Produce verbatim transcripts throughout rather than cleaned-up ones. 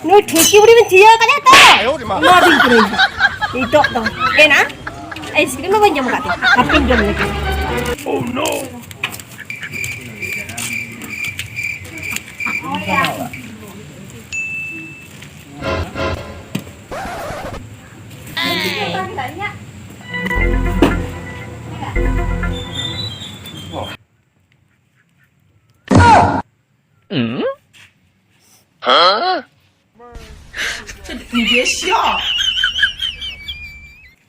ᱱᱩᱭ ᱴᱷᱤᱠᱤ ᱵᱩᱲᱤ ᱵᱤᱱ ᱛᱷᱤᱭᱟᱹ ᱠᱟᱫᱮᱭᱟ ᱛᱚ? ᱮᱢᱟ ᱵᱤᱱ ᱠᱟᱹᱱᱟᱹᱧ ᱦᱟᱸᱜ᱾ ᱱᱤᱛᱚᱜ ᱫᱚ᱾ ᱮᱱᱟ? ᱟᱭᱤᱥᱠᱨᱤᱢ ᱫᱚ ᱵᱟᱹᱧ ᱡᱚᱢ ᱟᱠᱟᱫ ᱛᱮ᱾ ᱦᱟᱯᱮᱧ ᱡᱚᱢ ᱞᱮᱜᱮ᱾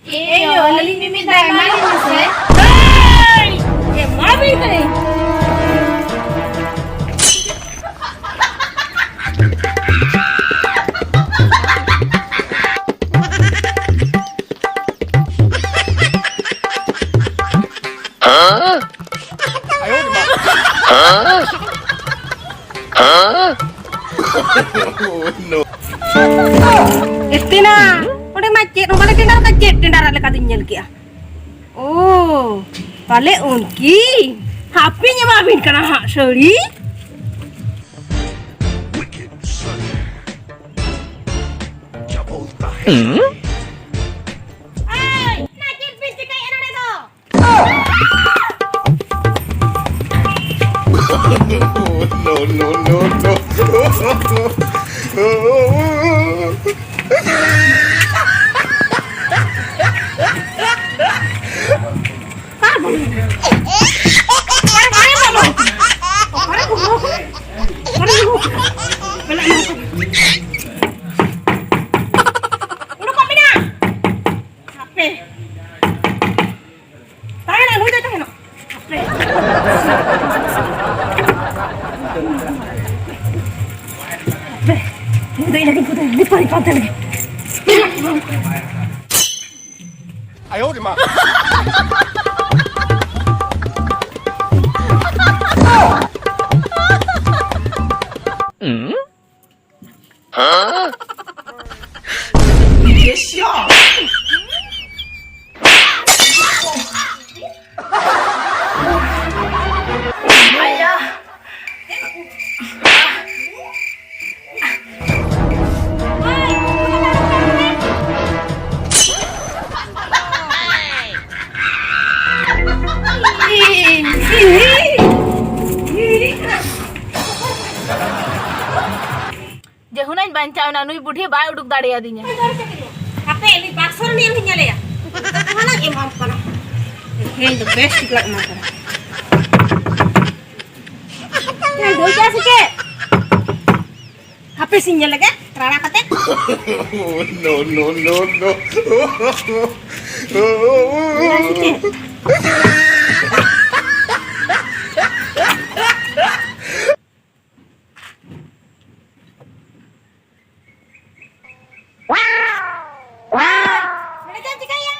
ᱮᱭᱳ, ᱟᱹᱞᱤᱧ ᱢᱤᱢᱤᱫ ᱫᱟᱜ ᱮᱢᱟᱞᱤᱧ ᱢᱮᱥᱮ᱾ ᱮᱢᱟ ᱵᱤᱱ ᱠᱟᱹᱱᱟᱹᱧ᱾ ᱮᱥᱛᱮᱱᱟ, ᱚᱸᱰᱮ ᱢᱟ ᱪᱮᱫ ᱦᱚᱸ ᱵᱟᱞᱮ ᱴᱮᱸᱰᱟᱨ ᱟᱠᱟᱫ, ᱪᱮᱫ ᱴᱮᱸᱰᱟᱨᱟᱜ ᱞᱮᱠᱟ ᱫᱩᱧ ᱧᱮᱞ ᱠᱮᱜᱼᱟ᱾ ᱳ, ᱯᱟᱞᱮ ᱩᱱᱠᱤᱱ᱾ ᱦᱟᱯᱮᱧ ᱮᱢᱟᱵᱤᱱ ᱠᱟᱱᱟ ᱦᱟᱸᱜ ᱥᱟᱹᱲᱤ᱾ ᱮᱭ, ᱚᱱᱟ ᱪᱮᱫ ᱵᱤᱱ ᱪᱤᱠᱟᱹᱭᱮᱫᱼᱟ ᱱᱚᱰᱮ ᱫᱚ? No, no, no, no. ᱩᱰᱩᱠᱚᱜ ᱢᱮ ᱱᱟ᱾ ᱦᱟᱯᱮ᱾ ᱛᱟᱦᱮᱱᱟ, ᱱᱩᱭ ᱫᱚᱭ ᱛᱟᱦᱮᱱᱟ᱾ ᱦᱟᱯᱮ᱾ ᱦᱟᱯᱮ᱾ ᱱᱩᱭ ᱫᱚ ᱤᱧ ᱞᱟᱹᱜᱤᱫ ᱠᱚ ᱛᱟᱦᱮᱱᱟ᱾ ᱱᱤᱛ ᱯᱟᱨᱤ ᱯᱟᱱᱛᱮ ᱞᱟᱹᱜᱤᱫ᱾ ᱡᱮ ᱦᱩᱱᱟᱹᱧ ᱵᱟᱧᱪᱟᱣ ᱮᱱᱟ, ᱱᱩᱭ ᱵᱩᱰᱷᱤ ᱵᱟᱭ ᱩᱰᱩᱠ ᱫᱟᱲᱮᱭᱟᱫᱤᱧᱟ᱾ ᱦᱟᱯᱮ, ᱩᱱᱤ ᱵᱟᱠᱥᱚ ᱨᱤᱱᱤᱡ ᱮᱢ ᱧᱮᱞᱮᱭᱟ᱾ ᱦᱟᱱᱟᱧ ᱮᱢᱟᱢ ᱠᱟᱱᱟ᱾ ᱛᱮᱦᱮᱧ ᱫᱚ ᱵᱮᱥ ᱴᱷᱤᱠ ᱞᱟᱝ ᱮᱢᱟᱢ ᱠᱟᱱᱟ᱾ ᱪᱮᱫ ᱫᱟᱹᱲ ᱠᱮᱜᱼᱟ ᱥᱮ ᱪᱮᱫ? ᱦᱟᱯᱮ ᱥᱮᱧ ᱧᱮᱞ ᱞᱮᱜᱮ, ᱨᱟᱲᱟ ᱠᱟᱛᱮ᱾ No, no, no, no. ᱧᱮᱞ ᱥᱮ ᱪᱮᱫ? ᱱᱚᱰᱮ ᱪᱮᱫ ᱮᱢ ᱪᱤᱠᱟᱹᱭᱮᱫᱼᱟ?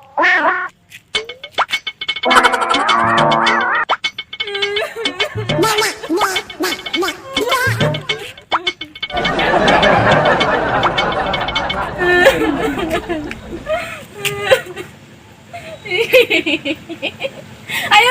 ᱟᱭᱳ,